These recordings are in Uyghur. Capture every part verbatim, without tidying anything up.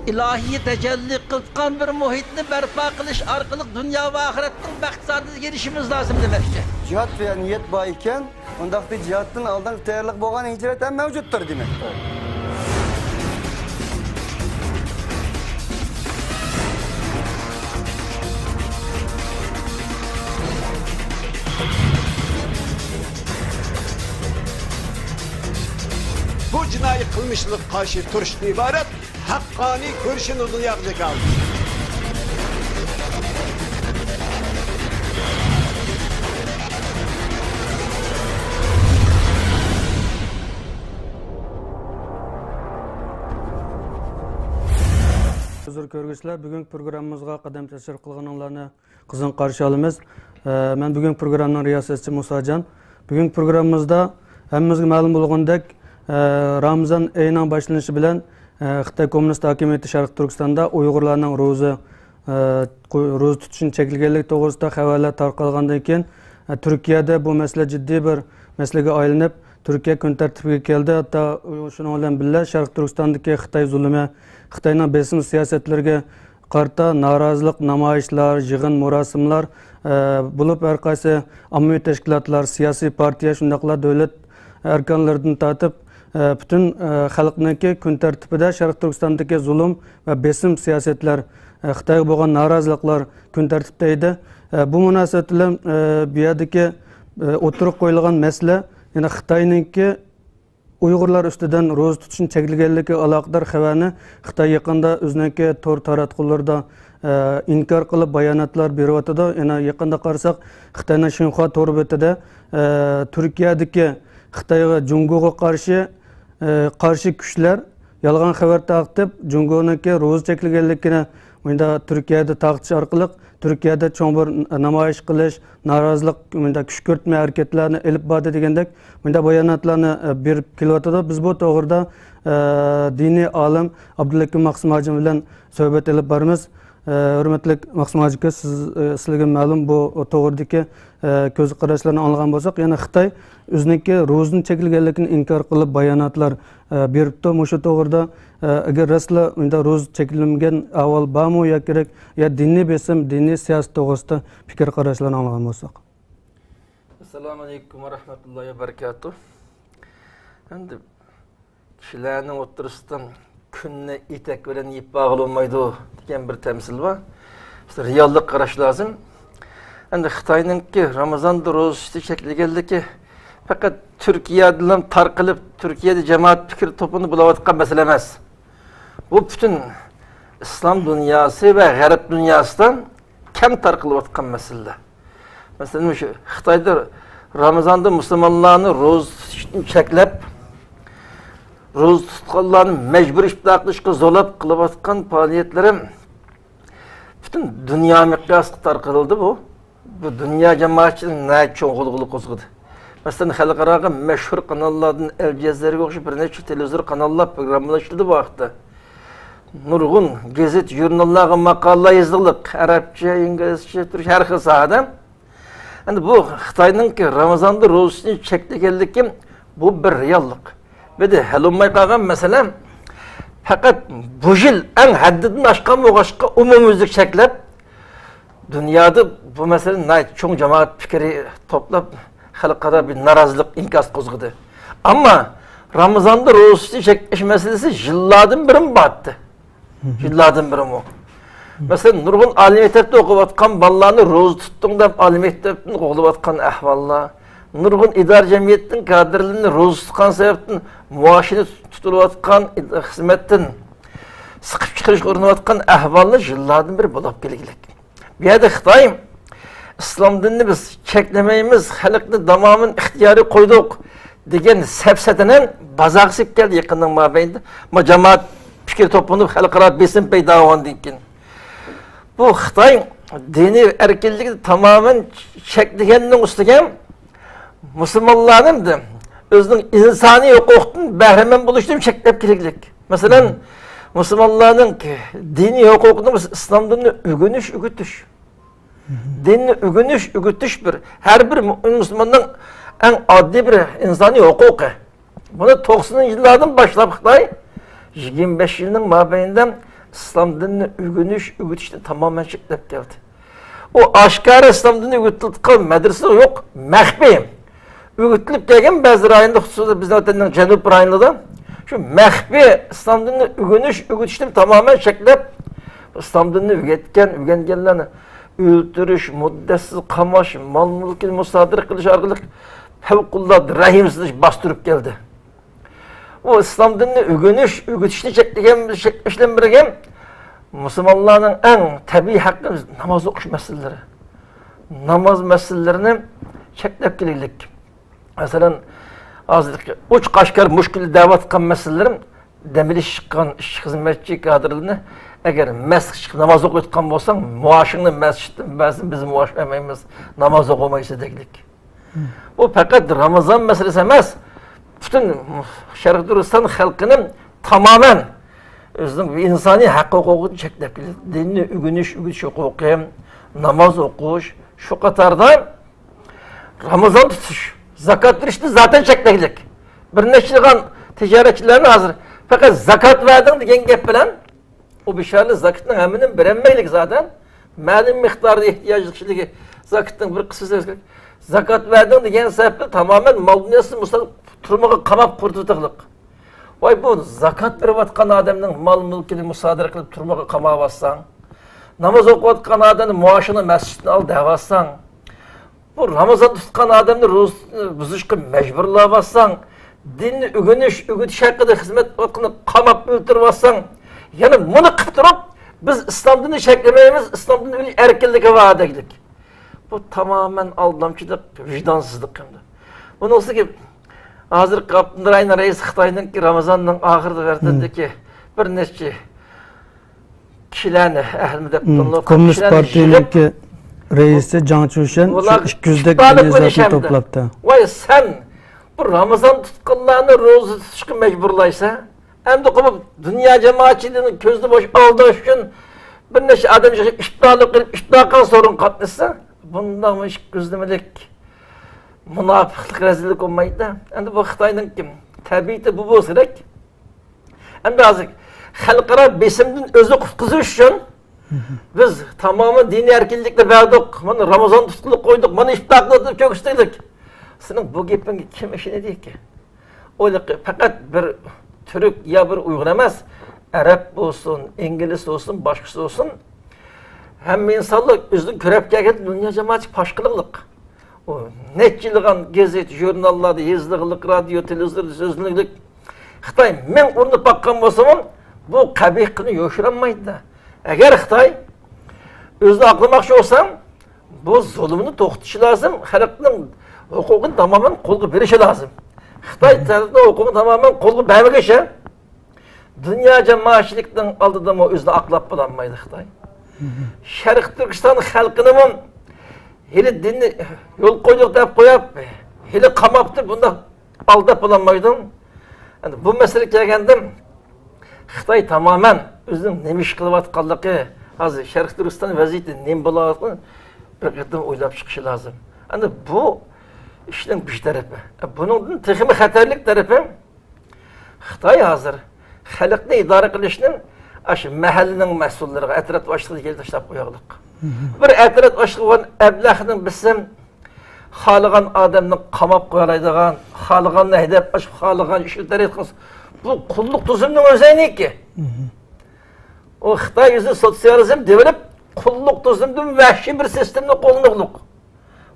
ئىلاھىي تەجەللى قىلىۋاتقان بىر مۇھىتنى بەرپا قىلىش ئارقىلىق دۇنيا ۋە ئاخىرەتنىڭ بەخت سائادىتىگە ئېرىشىشىمىز لازىم دېمەكچى. جىھاد ۋە نىيەت بار ئىكەن، ئۇنداقتا جىھادتىن ئالدىنقى تەييارلىق بولغان ھىجرەت ھەم مەۋجۇتتۇر دېمەكتۇر. بۇ جىنايى قىلمىشلارغا قارشى تۇرۇشتىن ئىبارەت ھەققانىي كۈرىشىنى دۇنياغا جاكارلىدى. ھۆرمەتلىك كۆرگۈچىلەر، بۈگۈنكى پروگراممىمىزغا قەدەم تەشرىپ قىلغىنىڭلارنى قىزغىن قارشى ئالىمىز. ئە، مەن بۈگۈنكى پروگراممىنىڭ رىياسەتچىسى مۇساجان. بۈگۈنكى پروگراممىمىزدا ھەممىمىزگە مەلۇم بولغىنىدەك، ئە، رامىزان ئېيىنىڭ باشلىنىشى بىلەن، ئە، خىتاي كوممۇنىست ھاكىمىيىتى شەرقىي تۈركىستاندا ئۇيغۇرلارنىڭ روزا، ئە، قو-، روزا تۇتۇشىنى چەكلىگەنلىكى توغرىسىدا خەۋەرلەر تارقالغاندىن كېيىن، ئە، تۈركىيەدە بۇ مەسىلە جىددىي بىر مەسىلىگە ئايلىنىپ، تۈركىيە كۈن تەرتىپىگە كەلدى. ھەتتا شۇنىڭ بىلەن بىللە، شەرقىي تۈركىستاندىكى خىتاي زۇلۇمى، خىتاينىڭ بېسىم سىياسەتلىرىگە قارىتا نارازىلىق نامايىشلار، يىغىن، مۇراسىملار، ئە، بولۇپ، ھەر قايسى ئاممىۋى تەشكىلاتلار، سىياسىي پارتىيە، شۇنداقلا دۆلەت ئەركانلىرىدىن تارتىپ، ئە، پۈتۈن، ئە، خەلقنىڭكى كۈن تەرتىپىدە شەرقىي تۈركىستاندىكى زۇلۇم ۋە بېسىم سىياسەتلەر، ئە، خىتايغا بولغان نارازىلىقلار كۈن تەرتىپتە ئىدى. ئە، بۇ مۇناسىۋەت بىلەن، ئە، بۇ يەردىكى، ئە، ئوتتۇرىغا قويۇلغان مەسىلە، يەنى خىتاينىڭكى ئۇيغۇرلار ئۈستىدىن روزا تۇتۇشنى چەكلىگەنلىكىگە ئالاقىدار خەۋەرنى خىتاي يېقىندا ئۆزىنىڭكى تور تاراتقۇلىرىدا، ئە، ئىنكار قىلىپ باياناتلار بېرىۋاتىدۇ. يەنە يېقىندا قارىساق، خىتاينىڭ شىنخۇا تور بېتىدە، ئە، تۈركىيەدىكى خىتايغا، جۇڭگوغا قارشى، ئە، قارشى كۈچلەر يالغان خەۋەر تارقىتىپ، جۇڭگونىڭكى روزا چەكلىگەنلىكىنى مۇنداق تۈركىيەدە تارقىتىش ئارقىلىق، تۈركىيەدە چوڭ بىر نامايىش قىلىش، نارازىلىق، مۇنداق كۈشكۈرتمە ھەرىكەتلەرنى ئېلىپ باردى دېگەندەك، مۇنداق باياناتلارنى، ئە، بېرىپ كېلىۋاتىدۇ. بىز بۇ توغرىدا، ئە، دىنىي ئالىم ئابدۇلھەكىم ماقسىم ھاجىم بىلەن سۆھبەت ئېلىپ بارىمىز. ئە، ھۆرمەتلىك ماقسىم ھاجى ئاكا، سىز، ئە، سىلەرگە مەلۇم بۇ توغرىدىكى، ئە، كۆز قاراشلارنى ئاڭلىغان بولساق، يەنە خىتاي ئۆزىنىڭكى روزىنى چەكلىگەنلىكىنى ئىنكار قىلىپ باياناتلار ئە، بېرىپتۇ. مۇشۇ توغرىدا، ئە، ئەگەر راستلا مۇنداق روزا چەكلىمىگەن ئەھۋال بارمۇ يا كېرەك، يا دىنىي بېسىم، دىنىي سىياسەت توغرىسىدا پىكىر قاراشلارنى ئاڭلىغان بولساق. ئەسسالامۇ ئەلەيكۇم ۋە رەھمەتۇللاھى ۋە بەرىكاتۇھ. ئەمدى كىشىلەرنىڭ ئوتتۇرىسىدا كۈننى ئېتەك بىلەن يېپىپ بارغىلى بولمايدۇ دېگەن بىر تەمسىل بار. بىز رېئاللىققا قاراش لازىم. ئەمدى خىتاينىڭكى رامىزاندا روزا تۇتۇشنى چەكلىگەنلىكى پەقەت تۈركىيەدىلا تارقىلىپ، تۈركىيەدە جامائەت پىكرى توپىنى بولاۋاتقان مەسىلە ئەمەس. بۇ پۈتۈن ئىسلام دۇنياسى ۋە غەرب دۇنياسىدا كەم تارقىلىۋاتقان مەسىلىلەر. مەسىلەن، مۇشۇ خىتايدا رامىزاندا مۇسۇلمانلارنى روزا تۇتۇشتىن چەكلەپ، روزا تۇتقانلارنى مەجبۇرىي ئىپتار قىلىشقا زورلاپ قىلىۋاتقان پائالىيەتلىرى پۈتۈن دۇنيا مىقياسىدا تارقىلدى بۇ. بۇ دۇنيا جامائەتچىلىكىنى ناھايىتى چوڭ غۇلغۇلا قوزغىدى. مەسىلەن، خەلقئاراغا مەشھۇر قاناللاردىن ئەل جەزىرەگە ئوخشاش بىر نەچچە تېلېۋىزور قاناللار پروگراممىلار ئىشلىدى بۇ ھەقتە. نۇرغۇن گېزىت، ژۇرناللارغا ماقالىلەر يېزىلدى، ئەرەبچە، ئىنگلىزچە، تۈركچە، ھەر خىل ساھەدە. ئەمدى بۇ خىتاينىڭكى رامىزاندا روزىسىنى چەكلىگەنلىكى بۇ بىر رېئاللىق. بىردە ھەل بولماي قالغان مەسىلە، پەقەت بۇ يىل ئەڭ ھەددىدىن ئاشقان بولغاچقا، ئومۇميۈزلۈك چەكلەپ، دۇنيادا بۇ مەسىلە ناھايىتى چوڭ جامائەت پىكرى توپلاپ، خەلقئارا بىر نارازىلىق ئىنكاس قوزغىدى. ئەمما رامىزاندا روزىسى چەكلەش مەسىلىسى يىللاردىن بېرى بارتتى. يىللاردىن بېرى بۇ. مەسىلەن، نۇرغۇن ئالىي مەكتەپتە ئوقۇۋاتقان بالىلارنى روزا تۇتتۇڭ دەپ، ئالىي مەكتەپتىن قوغلىۋاتقان ئەھۋاللار، نۇرغۇن ئىدارە جەمئىيەتنىڭ كادىرلىرىنى روزا تۇتقان سەۋەبتىن مائاشىنى تۇتۇلۇۋاتقان، خىزمەتتىن سىقىپ چىقىرىشقا ئۇرۇنۇۋاتقان ئەھۋاللار يىللاردىن بېرى بولۇپ كەلگۈلۈك. بۇ يەردە خىتاي ئىسلام دىنىنى بىز چەكلىمەيمىز، خەلقنى تامامەن ئىختىيارىي قويدۇق دېگەن سەپسەتىنى بازارغا سېلىپ كەلدى يېقىننىڭ مابەينىدە. ما جامائەت پىكىر توپلىنىپ، خەلقئارا بېسىم پەيدا بولغاندىن كېيىن. بۇ خىتاي دىنىي ئەركىنلىكنى تامامەن چەكلىگەننىڭ ئۈستىگە مۇسۇلمانلارنىڭ ئۆزىنىڭ ئىنسانىي ھوقۇقتىن بەھرىمەن بولۇشىنى چەكلەپ كېلىگلىك. مەسىلەن، مۇسۇلمانلارنىڭ دىنىي ھوقۇقىنى بىز ئىسلام دىنىنى ئۆگىنىش، ئۆگىتىش. دىننى ئۆگىنىش، ئۆگىتىش بىر، ھەر بىر مۇئمىن مۇسۇلماننىڭ ئەڭ ئاددىي بىر ئىنسانىي ھوقۇقى. بۇنى توقسىنىنچى يىللاردىن باشلاپ خىتاي يىگىرمە بەش يىلنىڭ مابەينىدە ئىسلام دىنىنى ئۆگىنىش، ئۆگىتىشنى تامامەن چەكلەپ كەلدى. ئۇ ئاشكارا ئىسلام دىنى ئۆگىتىلىدىغان مەدرىسە يوق، مەخپىي. ئۆگىتىلىپ كەلگەن بەزى رايوندا، خۇسۇسەن بىزنىڭ ۋەتەننىڭ جەنۇب رايونىدا شۇ مەخپىي ئىسلام دىنىنى ئۆگىنىش، ئۆگىتىشنى تامامەن چەكلەپ، ئىسلام دىنىنى ئۆگەتكەن، ئۆگەنگەنلەرنى ئۆلتۈرۈش، مۇددەتسىز قاماش، مال-مۈلكىنى مۇسادىرە قىلىش ئارقىلىق پەۋقۇلئاددە رەھىمسىز ئىش باستۇرۇپ كەلدى. ئۇ ئىسلام دىنىنى ئۆگىنىش، ئۆگىتىشنى چەكلىگەن، چەكلەش بىلەن بىرگە، مۇسۇلمانلارنىڭ ئەڭ تەبىئىي ھەققى ناماز ئوقۇش مەسىلىلىرى. ناماز مەسىلىلىرىنى چەكلەپ كېلەيلىك. مەسىلەن، ھازىرقى ئوچۇق ئاشكارا مۈشكۈل دەۋاتقان مەسىلىلىرىم، دەم ئېلىش چىققان ئىشچى، خىزمەتچى كادىرلىرىنى، ئەگەر مەسچىتكە چىقىپ ناماز ئوقۇيدىغان بولساڭ، مائاشىڭنى مەسچىتتىن بەرسىن، بىز مائاش بەرمەيمىز، ناماز ئوقۇمايسىز دېگۈلۈك. بۇ پەقەت رامىزان مەسىلىسى ئەمەس، پۈتۈن شەرقىي تۈركىستان خەلقىنى تامامەن ئۆزىنىڭ ئىنسانىي ھەق ھوقۇقىنى چەكلەپ كېلىدۇ. دىننى ئۆگىنىش، ئۆگىتىش ھوقۇقى، ناماز ئوقۇش، شۇ قاتاردا رامىزان تۇتۇش، زاكات بېرىشنى زاتەن چەكلەيلىك. بىر نەچچىلىغان تىجارەتچىلەرنى ھازىر پەقەت زاكات بەردىڭ دېگەن گەپ بىلەن ئۇ بىچارىلەر زاكىتنىڭ ھەممىنى بېرەلمەيلىك زادەن. مەلۇم مىقداردا ئېھتىياجلىق كىشىلەرگە زاكىتنىڭ بىر قىسمى بېرىش كېرەك. زاكات بەردىڭ دېگەن سەۋەبتىن تامامەن مال دۇنياسىنى مۇشۇنداق تۈرمىگە قاماپ قۇرۇتۇۋېتىقلىق. ۋاي، بۇ زاكات بېرىۋاتقان ئادەمنىڭ مال مۈلكىنى مۇسادىرە قىلىپ تۈرمىگە قاماۋاتساڭ، ناماز ئوقۇۋاتقان ئادەمنى مائاشىنى مەسچىتتىن ئال دەۋاتساڭ، بۇ رامىزان تۇتقان ئادەمنى روزىنى بۇزۇشقا مەجبۇرلاۋاتساڭ، دىننى ئۆگىنىش، ئۆگىتىش ھەققىدە خىزمەت ۋاقتىنى قاماپ ئۆلتۈرۈۋاتساڭ، يەنە مۇنى قىلىپ تۇرۇپ، بىز ئىسلام دىنىنى چەكلىمەيمىز، ئىسلام دىنى ئۆلۈش ئەركىنلىكى بار دېگۈلۈك. بۇ تامامەن ئالدامچىلىق، ۋىجدانسىزلىق ھەمدە. بۇنىڭ ئۈستىگە ھازىرقى ئاپتونوم رايون رەئىسى خىتاينىڭكى رامىزاننىڭ ئاخىرىدا ۋەتەندىكى بىر نەچچە كىشىلەرنى، ئەھلىمۇ دەپ مم. تونۇلۇپ قالغان كوممۇنىست كىشىلەرنى يىغىپ، پارتىيىنىڭكى رەئىسى جاڭ چۈشەن شۇ بۇلار ئىككى يۈزدەك ئىپتارلىق دىنىي ئۆلۈش زاتنى ھەمدە. توپلاپتۇ. ۋاي سەن، بۇ رامىزان تۇتقانلارنى روزا تۇتۇشقا مەجبۇرلايسەن. ئەمدى قوپۇپ دۇنيا جامائەتچىلىكىنىڭ كۆزىنى بوش ئالداش ئۈچۈن بىر نەچچە ئادەم يىغىپ ئىپتارلىق قىلىپ، ئىپتار قىلغان سورۇنغا قاتناشسا، بۇنداق مۇشۇ كۆزلىمىلىك مۇناپىقلىق، رەزىللىك بولمايدۇ. ئەمدى بۇ خىتاينىڭ كىم؟ تەبىئىتى بۇ بولسا كېرەك. ئەمدى ھازىر خەلقئارا بېسىمدىن ئۆزىنى قۇتقۇزۇش ئۈچۈن بىز تامامەن دىنىي ئەركىنلىكنى بەردۇق، مانا رامىزان تۇتقىلى قويدۇق، مانا ئىپتار قىلدۇق، كۆكۈستەيلىك. سېنىڭ بۇ گېپىڭگە كىم ئىشىنىدىكى؟ ئۇ پەقەت بىر تۈرك يا بىر ئۇيغۇر ئەمەس، ئەرەب بولسۇن، ئىنگلىز بولسۇن، باشقىسى بولسۇن، ھەممە ئىنسانلار ئۆزىنىڭ كۆرۈپ كەلگەن دۇنيا جامائەتچىلىك پاش قىلغۇلۇق. ئۇ نەچچە يىللىغان گېزىت، ژۇرناللاردا يېزىلغىلىق، رادىيو، تېلېۋىزوردا سۆزلىنىگلىك. خىتاي مىڭ ئۇرۇنۇپ باققان بولسىمۇ، بۇ قەبىھ قىلنى يوشۇرالمايدۇ. ئەگەر خىتاي ئۆزىنى ئاقلىماقچى بولسا، بۇ زۇلۇمنى توختىتىشى لازىم، خەلقنىڭ ھوقۇقىنى تامامەن قولغا بېرىشى لازىم. خىتاي خەلقنىڭ ھوقۇقىنى تامامەن قولغا بەرمىگۈچە، دۇنيا جامائەتچىلىكىنىڭ ئالدىدىمۇ ئۆزىنى ئاقلاپ بولالمايدۇ خىتاي. شەرقىي تۈركىستان خەلقىنىمۇ ھېلى دىننى يول قويدۇق دەپ قويۇپ، ھېلى قاماپتۇ، بۇنداق ئالداپ بولالمايدۇ. ئەمدى بۇ مەسىلىگە كەلگەندە، خىتاي تامامەن ئۆزىنىڭ نېمە ئىش قىلىۋاتقانلىقى، ھازىر شەرقىي تۈركىستان ۋەزىيىتى نېمە بولۇۋاتقانلىقىنى بىر قېتىم ئويلاپ چىقىشى لازىم. ئەمدى بۇ ئىشنىڭ بىر تەرىپى. بۇنىڭدىن تېخىمۇ خەتەرلىك تەرىپى، خىتاي ھازىر خەلقنى ئىدارە قىلىشنى ئاشۇ مەھەللىنىڭ مەسئۇللىرىغا، ئەترەت باشلىقىغا تاشلاپ قويغلىق. بىر ئەترەت باشلىقى بولغان ئەبلەخنىڭ بىسىم خالىغان ئادەمنى قاماپ قويالايدىغان، خالىغاننى ھەيدەپ، ئاشۇ خالىغان ئىشنى تەرەت قىلسا، بۇ قۇللۇق تۈزۈمنىڭ ئۆزى ئەينىكى. ئۇ خىتاي ئۆزى سوتسىيالىزم دېۋىلىپ، قۇللۇق تۈزۈمدىن ۋەھشىي بىر سىستېمىنى قوللىنىغلىق.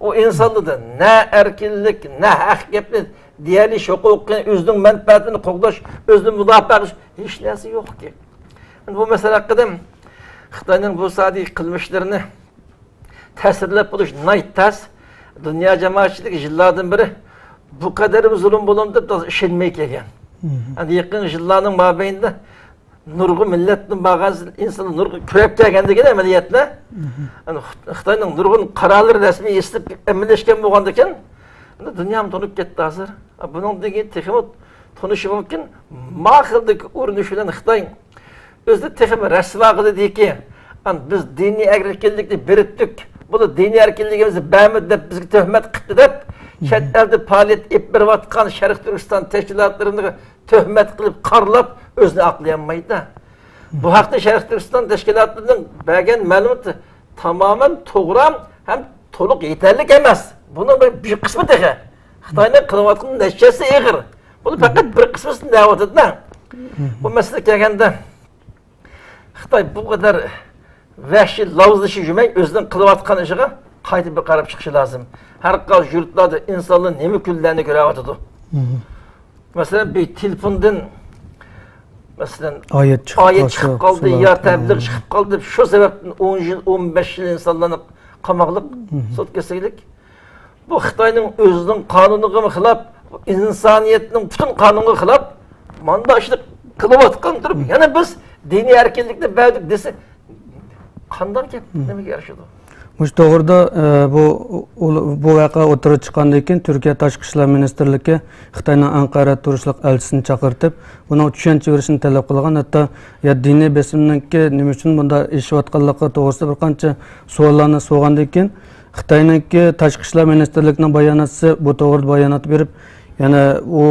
ئۇ ئىنسانلاردا نە ئەركىنلىك، نە ھەق گەپنى دېيەلىش ھوقۇقى، ئۆزىنىڭ مەنپەئەتىنى قوغداش، ئۆزىنى مۇداپىئە قىلىش ھېچ نەرسە يوقكى. بۇ مەسىلە ھەققىدە خىتاينىڭ بۇ سادىكى قىلمىشلىرىنى تەسۋىرلەپ بولۇش ناھايىتى تەس. دۇنيا جامائەتچىلىكى يىللاردىن بېرى بۇ قەدەر زۇلۇم بولۇمدۇ دەپ ئىشەنمەي كەلگەن. مم. ئەمدى يېقىنقى يىللارنىڭ مابەينىدە نۇرغۇن مىللەتتىن بارغان ئىنسانلار نۇرغۇن كۆرۈپ كەلگەندىكىن ئەمەلىيەتنى. مم. ئەنە خىت-، خىتاينىڭ نۇرغۇن قارارلىرى رەسمىي ئېسىلىپ ئەمەلىيلەشكەن بولغاندىكىن، ئەمدى دۇنيامۇ تونۇپ كەتتى ھازىر. بۇنىڭدىن كېيىن تېخىمۇ تونۇشى مۇمكىن. ما خىلدىكى ئۇرۇنۇش بىلەن خىتاي ئۆزىنى تېخىمۇ رەسۋا قىلىدىكى، ئان بىز دىنىي ئەركىنلىكنى بېرىتتۇق. بۇ دىنىي ئەركىنلىكىمىزنى بەرمىدى دەپ بىزگە تۆھمەت قىپتۇ دەپ، مم. چەت ئەلدە پائالىيەت ئېلىپ بېرىۋاتقان شەرقىي تۈركىستان تەشكىلاتلىرىنى تۆھمەت قىلىپ قارىلاپ ئۆزىنى ئاقلىيالمايدۇ. بۇ ھەقتە شەرقىي تۈركىستان تەشكىلاتىنىڭ بەرگەن مەلۇماتى تامامەن توغرا ھەم تولۇق يېتەرلىك ئەمەس. بۇنىڭ بىر، بىر قىسمى تېخى. خىتاينىڭ قىلىۋاتقان نەتىجىسى ئېغىر. بۇنى پەقەت بىر قىسمىسىنى دەۋاتىدۇ. بۇ مەسىلىگە كەلگەندە، خىتاي بۇ قەدەر ۋەھشىي لاۋزىشىپ يۈرمەي، ئۆزىنىڭ قىلىۋاتقان ئىشىغا قايتا بىر قاراپ چىقىشى لازىم. ھەر قايسى يۇرتلاردا ئىنسانلار نېمە كۈنلەرنى كۆرۈۋاتىدۇ؟ مەسىلەن، بىر تېلېفوندىن، مەسىلەن، ئايەت چىقىپ قالسا، قالدى يا تەبلىغ چىقىپ قالدى دەپ، شۇ سەۋەبتىن ئون يىل، ئون بەش يىل ئىنسانلارنى قاماقلىق، سوتكە سېلىك. بۇ خىتاينىڭ ئۆزىنىڭ قانۇنىغىمۇ خىلاپ، ئىنسانىيەتنىڭ پۈتۈن قانۇنىغا خىلاپ، مانداق ئىشنى قىلىۋاتقان تۇرۇپ، يەنە بىز دىنىي ئەركىنلىكنى بەردۇق دېسە، قانداق گەپ؟ نېمىگە يارىشىدۇ؟ مۇشۇ توغرىدا، ئە، بۇ، بۇ ۋەقە ئوتتۇرىغا چىققاندىن كېيىن، تۈركىيە تاشقى ئىشلار مىنىستىرلىكى خىتاينىڭ ئەنقەرەدە تۇرۇشلۇق ئەلچىسىنى چاقىرتىپ، بۇنىڭغا چۈشەنچە بېرىشنى تەلەپ قىلغان. ھەتتا، يا دىنىي بېسىمنىڭكى نېمە ئۈچۈن بۇنداق ئېشىۋاتقانلىقى توغرىسىدا بىر قانچە سوئاللارنى سورىغاندىن كېيىن، خىتاينىڭكى تاشقى ئىشلار مىنىستىرلىكىنىڭ باياناتچىسى بۇ توغرىدا بايانات بېرىپ، يەنە ئۇ،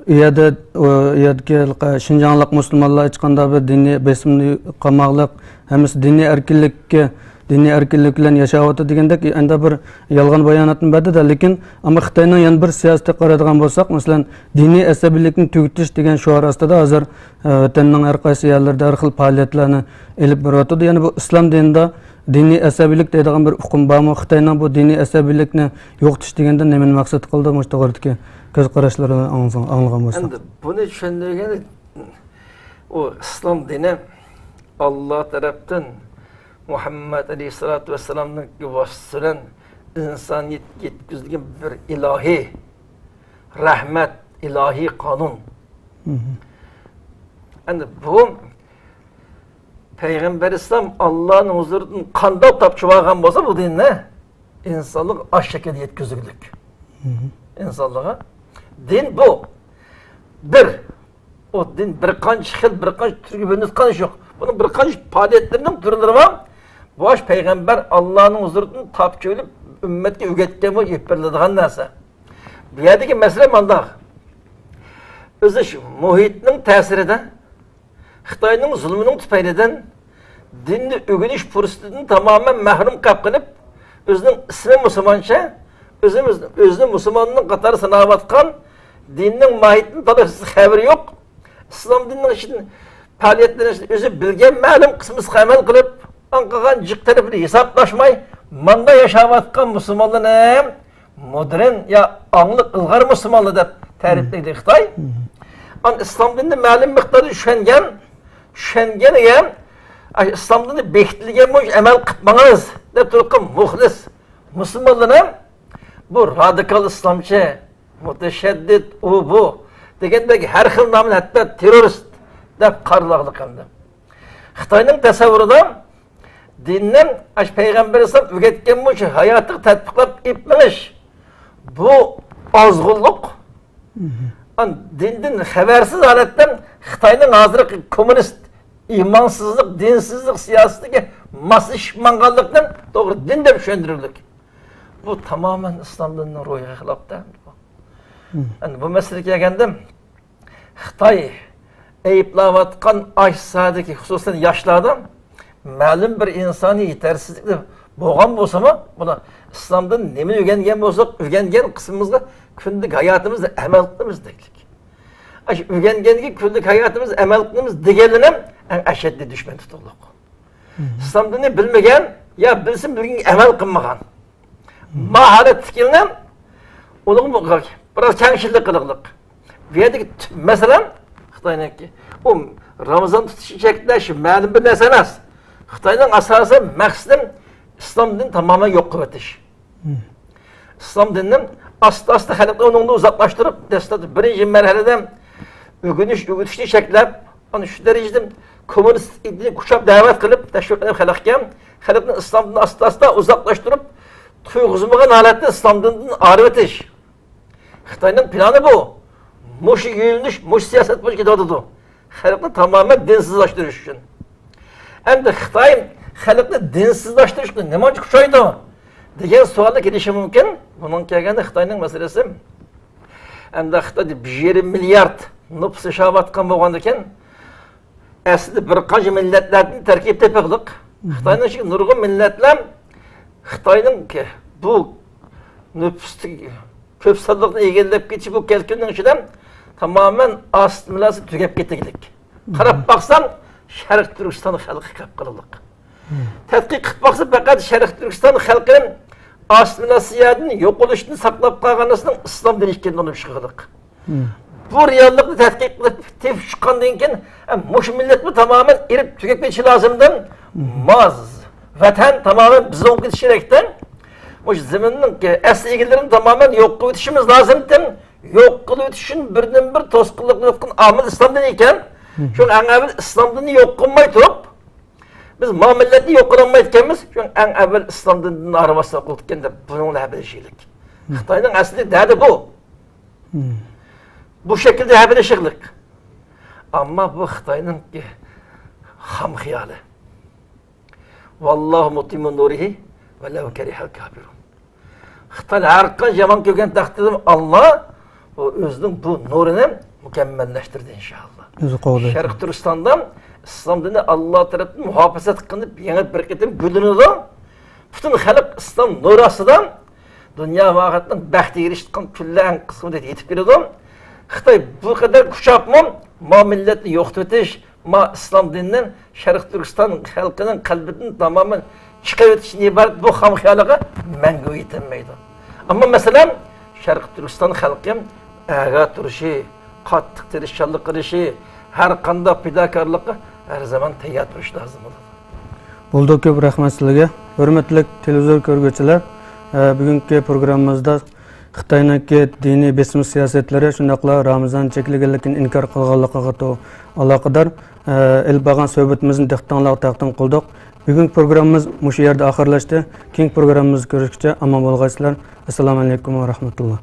ئۇ يەردە، ئۇ يەردىكى شىنجاڭلىق مۇسۇلمانلار ھېچقانداق بىر دىنىي بېسىمنى قالماقلىق، ھەممىسى دىنىي ئەركىنلىككە، دىنىي ئەركىنلىك بىلەن ياشاۋاتىدۇ دېگەندەك ئەندە بىر يالغان باياناتنى بەردى-دە. لېكىن، ئەمما خىتاينىڭ يەنە بىر سىياسىتىگە قارايدىغان بولساق، مەسىلەن، دىنىي ئەسەبىيلىكنى تۈگىتىش دېگەن شوئار ئاستىدا ھازىر، ئە، ۋەتەننىڭ ھەر قايسى يەرلىرىدە ھەر خىل پائالىيەتلەرنى ئېلىپ بېرىۋاتىدۇ. يەنى بۇ ئىسلام دىنىدا دىنىي ئەسەبىيلىك دەيدىغان بىر ئۇقۇم بارمۇ؟ خىتاينىڭ بۇ دىنىي ئەسەبىيلىكنى يوقىتىش دېگەندە نېمىنى مەقسەت قىلدى؟ مۇشۇ توغرىدىكى كۆز قاراشلىرىنى ئاڭلىساڭ-، ئاڭلىغان بولساق. ئەمدى بۇنى چۈشەندۈرگەن، ئۇ ئىسلام دىنى ئاللا تەرەپتىن مۇھەممەد ئەلەيھىسسالاتۇ ۋەسسالامنىڭ ۋاسىتىسى بىلەن ئىنسانىيەتكە يەتكۈزۈلگەن بىر ئىلاھىي رەھمەت، ئىلاھىي قانۇن. مم. ئەمدى بۇ پەيغەمبەر ئەلەيھىسسالام ئاللانىڭ ھۇزۇرىدىن قانداق تاپشۇرۇۋالغان بولسا بۇ دىننى، ئىنسانلىققا ئاشۇ شەكىلدە يەتكۈزگۈلۈك. مم. ئىنسانلىققا. دىن بۇ. بىر. ئۇ دىن بىر قانچە خىل، بىر قانچە تۈرگە بۆلۈنۈپ قالغان ئىش يوق. بۇنىڭ بىر قانچە پائالىيەتلىرىنىڭ تۈرلىرى بار. بۇ ئاش پەيغەمبەر ئاللانىڭ ھۇزۇرىدىن تاپشۇرۇپ ئۈممەتكە ئۆگەتكەن بولۇپ ئېلىپ بېرىلىدىغان نەرسە. بۇ يەردىكى مەسىلە مانداق. ئۆزى شۇ مۇھىتنىڭ تەسىرىدە، خىتاينىڭ زۇلمىنىڭ تۈپەيلىدىن دىننى ئۆگىنىش پۇرسىتىدىن تامامەن مەھرۇم قېلىپ قېلىپ، ئۆزىنىڭ ئىسمى مۇسۇلمانچە، ئۆزىمىز، ئۆزىنى مۇسۇلماننىڭ قاتارىدا ساناۋاتقان، دىننىڭ ماھىيىتىدىن تولۇق خەۋىرى يوق، ئىسلام دىنىنىڭ ئىچىدىن پائالىيەتلىرىنىڭ ئىچىدىن ئۆزى بىلگەن مەلۇم قىسمىسىغا ئەمەل قىلىپ، ئاڭ قالغان جىق تەرىپىنى ھېسابلاشماي، ماندا ياشاۋاتقان مۇسۇلمانلارنى مودېرن يا ئاڭلىق ئىلغار مۇسۇلمانلار دەپ تەرىپلەيدۇ خىتاي. مم. ئان ئىسلام دىنىنى مەلۇم مىقداردا چۈشەنگەن، چۈشەنگەنگە، ئاي، ئىسلام دىنى بېكىتىلگەن بويىچە ئەمەل قىلىپ ماڭىمىز دەپ تۇرۇۋاتقان مۇخلىس مۇسۇلمانلارنى بۇ رادىكال ئىسلامچى، مۇتەشەددىت، ئۇ بۇ دېگەندەك ھەر خىل نامنى، ھەتتا تېررورىست دەپ قارىلاقلىق قىلدى. خىتاينىڭ تەسەۋۋۇرىدا دىننى ئاشۇ پەيغەمبەر ئەلەيھىسسالام ئۆگەتكەن بويىچە ھاياتىغا تەتبىقلاپ ئېلىپ مېڭىش، بۇ ئازغۇنلۇق. مم. ئان دىندىن خەۋەرسىز ھالەتتە خىتاينىڭ ھازىرقى كوممۇنىست، ئىمانسىزلىق، دىنسىزلىق سىياسىتىگە ماسلىشىپ ماڭغانلىقتىن توغرا دىن دەپ چۈشەندۈرۈلدى. بۇ تامامەن ئىسلام دىنىنىڭ روھىغا خىلاپتە. مم. ئەمدى بۇ مەسىلىگە كەلگەندە، خىتاي ئەيىبلەۋاتقان ئاشۇ ساھەدىكى، خۇسۇسەن ياشلاردا مەلۇم بىر ئىنسانىي يېتەرسىزلىك بولغان بولسىمۇ، بۇلار ئىسلامدىن نېمىنى ئۆگەنگەن بولساق، ئۆگەنگەن قىسمىمىزغا كۈندىلىك ھاياتىمىزدا ئەمەل قىلىمىز دەيلىك. ئاشۇ ئۆگەنگەنگە كۈندىلىك ھاياتىمىزدا ئەمەل قىلىمىز دېگەنلىرىنى ئەڭ ئەشەددىي دۈشمەن تۇتۇقلۇق. مم. ئىسلام دىنىنى بىلمىگەن يا بىلسىمۇ بىلگەنگە ئەمەل قىلمىغان. مم. ما ھالەتتىكىلەرنى ئۇنىڭغا بىراز كەڭچىللىك قىلىقلىق. بۇ يەردىكى تۈپ مەسىلە خىتاينىڭكى. ئۇ رامىزان تۇتۇشنى چەكلەش مەلۇم بىر نەرسە ئەمەس. خىتاينىڭ ئاساسىي مەقسىتى ئىسلام دىنىنى تامامەن يوق قىلىۋېتىش. مم. ئىسلام دىنىنى ئاستا-ئاستا خەلقنى ئۇنىڭدىن ئۇزاقلاشتۇرۇپ، دەسلەپتە بىرىنچى مەرھەلىدە ئۆگىنىش، ئۆگىتىشنى چەكلەپ، ئانا شۇ دەرىجىدە كوممۇنىست ئىدىيەنى كۈچەپ دەۋەت قىلىپ، تەشۋىق قىلىپ خەلقكە، خەلقنى ئىسلام دىنىنى ئاستا-ئاستا ئۇزاقلاشتۇرۇپ، تۇيغۇزمىغان ھالەتتە ئىسلام دىنىدىن ئايرىۋېتىش. خىتاينىڭ پىلانى بۇ. مۇشۇ يۆنىلىش، مۇشۇ سىياسەت بويىچە كېتىۋاتىدۇ. خەلقنى تامامەن دىنسىزلاشتۇرۇش ئۈچۈن. ئەمدى خىتاي خەلقنى دىنسىزلاشتۇرۇشقا نېمانچە كۈچەيدۇ دېگەن سوئالنى كېلىشى مۇمكىن. بۇنىڭ كەلگەندە خىتاينىڭ مەسىلىسى، ئەمدى خىتايدا بىر يېرىم مىليارد نوپۇس ياشاۋاتقان بولغاندىكىن، ئەسلىدە بىر قانچە مىللەتلەردىن تەركىب تېپىقلىق. خىتاينىڭ ئىچىدىكى نۇرغۇن مىللەتلەر خىتاينىڭ بۇ نوپۇستىكى كۆپ سانلىقنى ئىگىلەپ كېتىشى بۇ كەلكۈننىڭ ئىچىدە تامامەن ئاسسىمىلياتسىيە تۈگەپ كېتىگلىك. قاراپ باقسام، شەرقىي تۈركىستان خەلقى قاپقارىلىق. تەتقىق قىلىپ باقسا، پەقەت شەرقىي تۈركىستان خەلقىنى ئاسسىمىلياتسىيەدىن يوقىلىشتىن ساقلاپ قالغان نەرسىنىڭ ئىسلام دىنى ئىكەنلىكىنى ئۇنىمىش قىلغىلىق. بۇ رېئاللىقنى تەتقىق قىلىپ تېپىپ چىققاندىن كېيىن، ھە، مۇشۇ مىللەتمۇ تامامەن ئېرىپ تۈگەپ كېتىشى لازىمدىن، ماز ۋەتەن تامامەن بىزنىڭ كېتىشى كېرەكتىن، مۇشۇ زېمىننىڭ ئەسلى ئىگىلىرىنى تامامەن يوق قىلىۋېتىشىمىز لازىمدىن، يوق قىلىۋېتىش ئۈچۈن بىردىنبىر توسقۇنلۇق قىلىۋاتقان ئامىل ئىسلام دىنى ئىكەن. شۇڭا ئەڭ ئەۋۋەل ئىسلام دىنىنى يوق قىلماي تۇرۇپ، بىز ما مىللەتنى يوق قىلالمايدىكەنمىز. شۇڭا ئەڭ ئەۋۋەل ئىسلام دىنىدىن ھارۋاسلىق قىلىدىكەن دەپ بۇنىڭ بىلەن ھەپىلىشىلىك. خىتاينىڭ ئەسلى دەردى بۇ. بۇ شەكىلدە ھەپىلىشىقلىق. ئەمما بۇ خىتاينىڭكى خام خىيالى. ۋاللاھۇ مۇتىممۇ نۇرىھى ۋەلەۋ كەرىھەل كافىرۇن. خىتاي ھەر قانچە يامان كۆرگەن تەقدىردىمۇ، ئاللا بۇ ئۆزىنىڭ بۇ نۇرىنى مۇكەممەللەشتۈردى، ئىنشائاللا. ئۆزى قوغدايدۇ. شەرقىي تۈركىستاندا ئىسلام دىنى ئاللا تەرەپتىن مۇھاپىزەت قىلىنىپ، يېڭى بىر قېتىم گۈللىنىدۇ. پۈتۈن خەلق ئىسلام نۇرى ئاستىدا دۇنيا ۋاقىتنىڭ بەختىگە ئېرىشىدىغان كۈنلەر ئەڭ قىسقا مۇددەتتە يېتىپ كېلىدۇ. خىتاي بۇ قەدەر كۈچ ئاپمۇ، ما مىللەتنى يوقىتىۋېتىش، ما ئىسلام دىنىنى شەرقىي تۈركىستان خەلقىنىڭ قەلبىدىن تامامەن چىقىرىۋېتىشتىن ئىبارەت بۇ خام خىيالىغا مەڭگۈ يېتەلمەيدۇ. ئەمما مەسىلەن، شەرقىي تۈركىستان خەلقى ئەگە تۇرۇشى، قاتتىق تىرىشچانلىق قىلىشى، ھەر قانداق پىداكارلىققا ھەر زامان تەييار تۇرۇشى لازىم بولىدۇ. بولدى، كۆپ رەھمەت سىلەرگە. ھۆرمەتلىك تېلېۋىزور كۆرگۈچىلەر، ئە، بۈگۈنكى پروگراممىمىزدا خىتاينىڭكى دىنىي بېسىم سىياسەتلىرى، شۇنداقلا رامىزان چەكلىگەنلىكىنى ئىنكار قىلغانلىقىغا تو-، ئالاقىدار، ئە، ئېلىپ بارغان سۆھبىتىمىزنى دىققىتىڭلارغا تەقدىم قىلدۇق. بۈگۈنكى پروگراممىمىز مۇشۇ يەردە ئاخىرلاشتى. كېيىنكى پروگراممىمىزدا كۆرۈشكىچە ئامان بولغايسىلەر. ئەسسالامۇ ئەلەيكۇم ۋە رەھمەتۇللا.